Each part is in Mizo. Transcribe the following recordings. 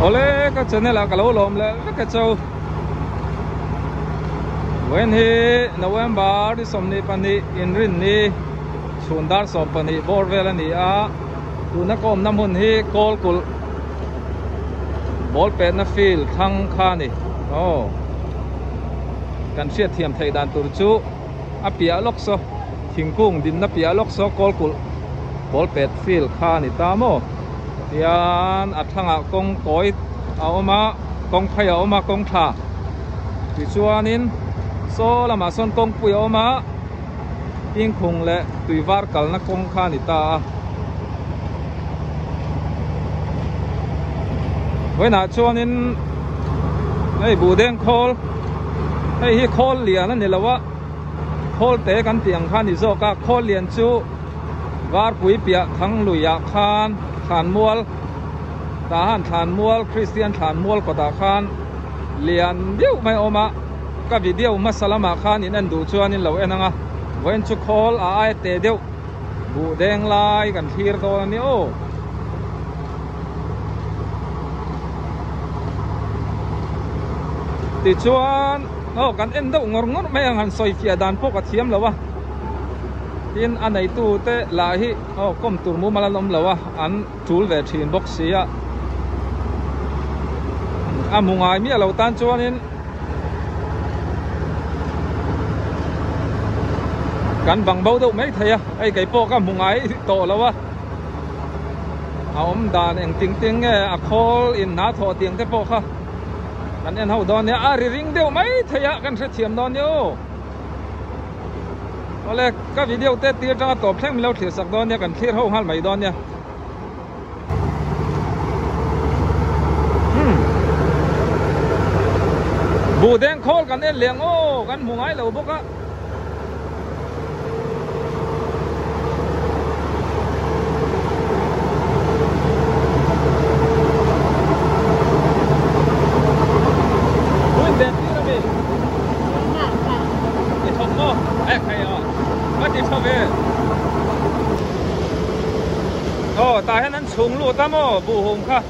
Awle ka channel ah ka lo lawm leh vek a cho. Vawiin hi November ni 22 inrinni chhun dar 12 bawr vel a ni a. Tuna ka awmna hmun hi Kawlkulh ball petna field thlang kha a ni. Aw kan hriat thiam theih dan tur chu a piah lawk saw thingkung dinna piah lawk saw Kawlkulh ball pet field kha a ni ta maw. Tian a thlangah kawng kawi a awm a, kawng phei a awm a, kawng tha tichuanin saw lamah sawn kawngpui a awm a, tingkhung leh tui var kalna kawng kha a ni ta a. Vawiinah chuanin hei buhdeng khawl hei hi khawl lian a ni lo a, khawl te kan tih ang kha a ni zawk a, khawl lian chu. Varpui piah Thangluiah khan Thlanmual Tahan Thlanmual Kristian Thlanmual kawtah khan lian deuh mai a awm a, ka video hmasa lamah khan in en duh chuan in lo en ang a, vawiin chu khawl a ai teh deuh buh deng lai kan thlir dawn a ni aw. Tichuan aw kan en deuh ngawr ngawr mai ang han sawi fiah dan pawh ka thiam lo a. Tin a neitu te lah hi aw kawm tur mumal an awm lo a, an tul ve thin bawk si a. A hmu ngai miah lo tan chuanin kan bang bo deuh mai thei a, hei kei pawh ka hmu ngai tawh lo a. A awm dan eng ting ting nge a khawl in hna thawh tiang te pawh kha kan en ho dawn nia, a ri ring deuh mai thei a kan hrethiam dawn nia aw. Awle ka video te tir atanga tawp thleng min lo thlir sak dawn nia kan thlir ho nghal mai dawn nia. Hmm. Buh deng khawl kan en leh ang aw kan hmu ngai lo bawk a. Aw tah hian an chhung lut a maw buhhum kha.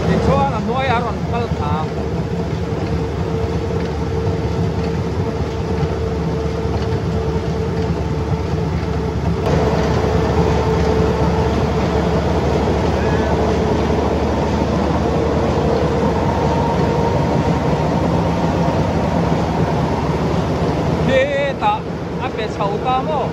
Tichuan a hnuai a rawn kal thla a. Hetah a pe chho ta maw?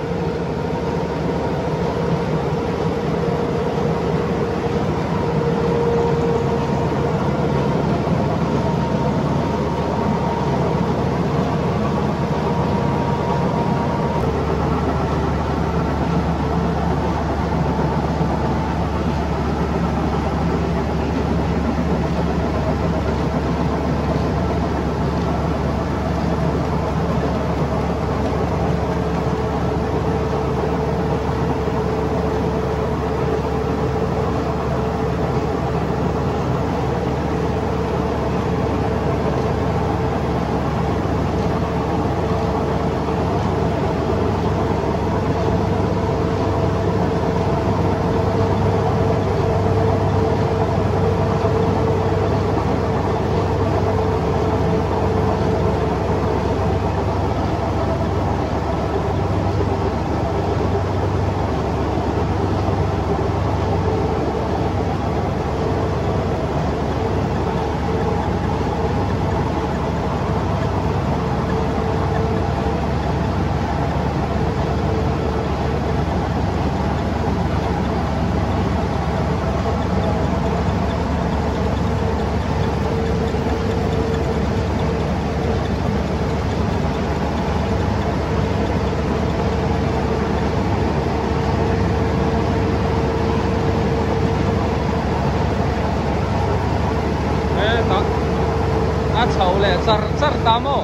ta maw?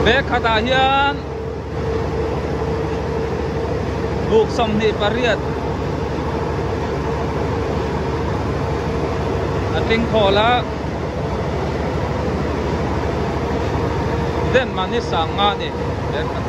Bag khatah hian buk 28 a tling khawl a den mahni sang nga a ni bag khat.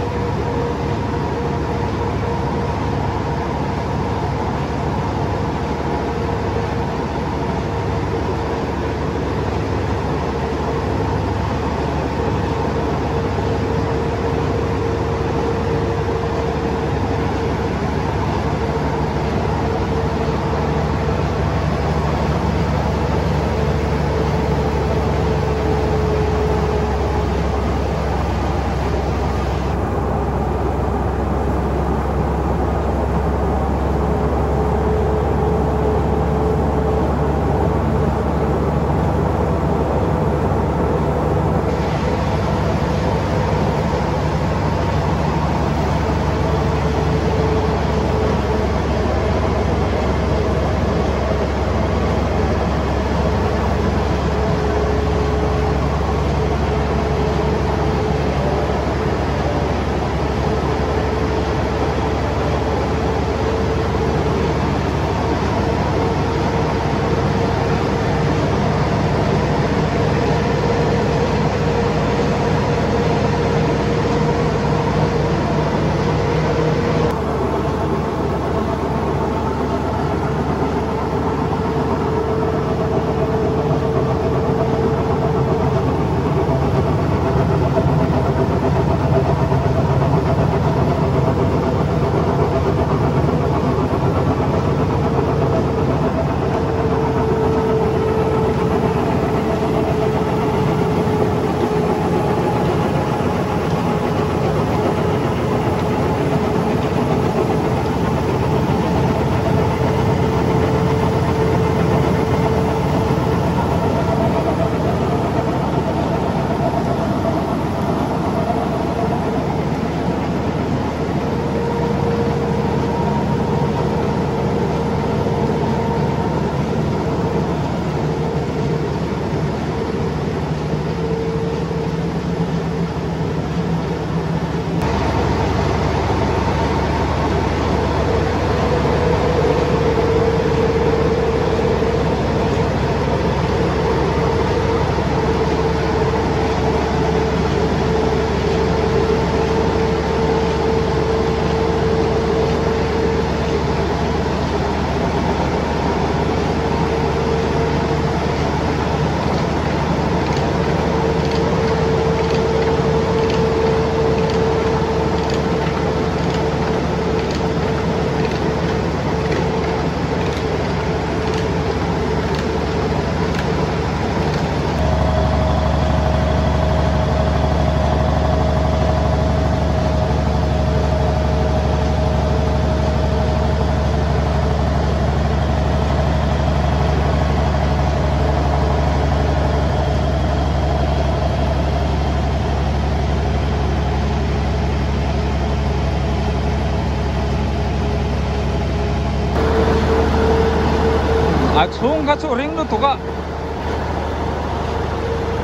A chhung kha chu ring lutuk a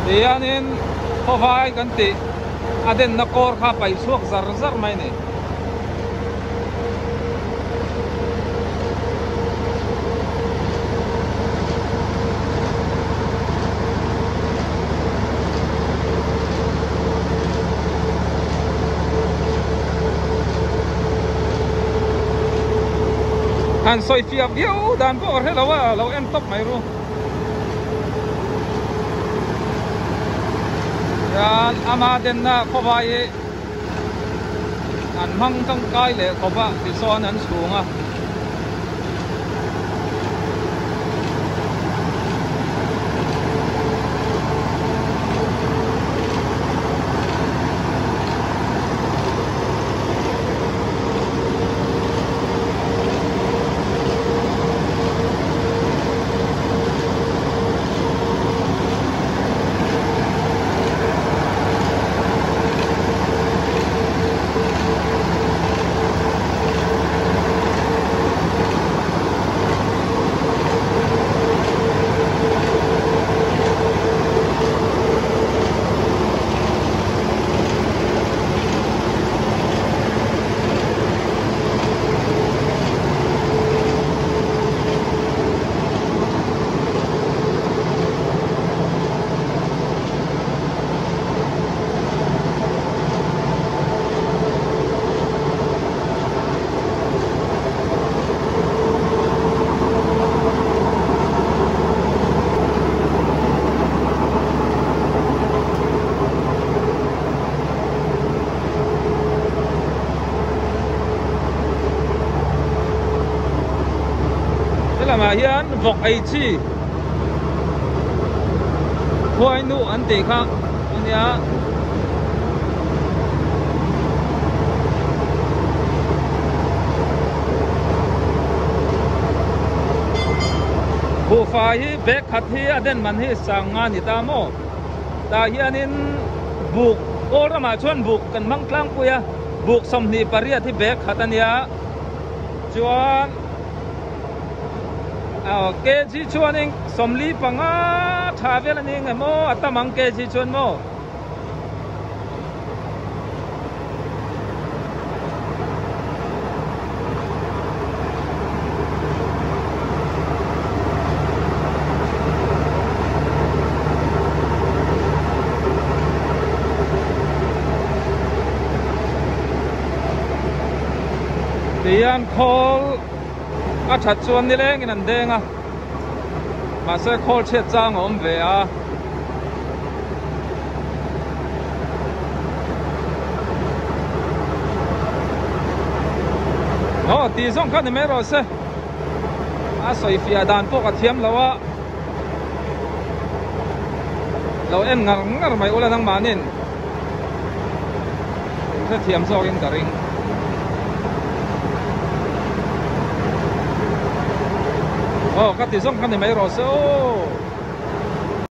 tihianin khawvai kan tih a denna kawr kha paih chhuak zar zar mai a ni. Han sawi fiah viau dan pawh ka hre lo a lo en tawp mai ru chuan ama denna khawvai hi an hmang tangkai leh khawp a tichuan an chhung a. lamah hian vawk ei chi khuainu an tih kha a nia. Buhfai hi bag khat hi a den man hi sang nga ni ta maw? Tah hianin buk awl ramah chuan buk kan hmang tlangpui a, buk 28 hi bag khat a nia. Chuan kg chuanin 45 tha vel a ni nge maw a tam ang kg chuan maw? Tihian khawl a that chuan nilengin an deng a mahse khawl chhiat chang a awm ve a. Aw tih zawng kha ni mai rawh se a sawi fiah dan pawh ka thiam lo a lo en ngar ngar mai ula nangmahnin hrethiam zawkin ka ring. Aw ka ti zawng kha ni mai rawh se aw.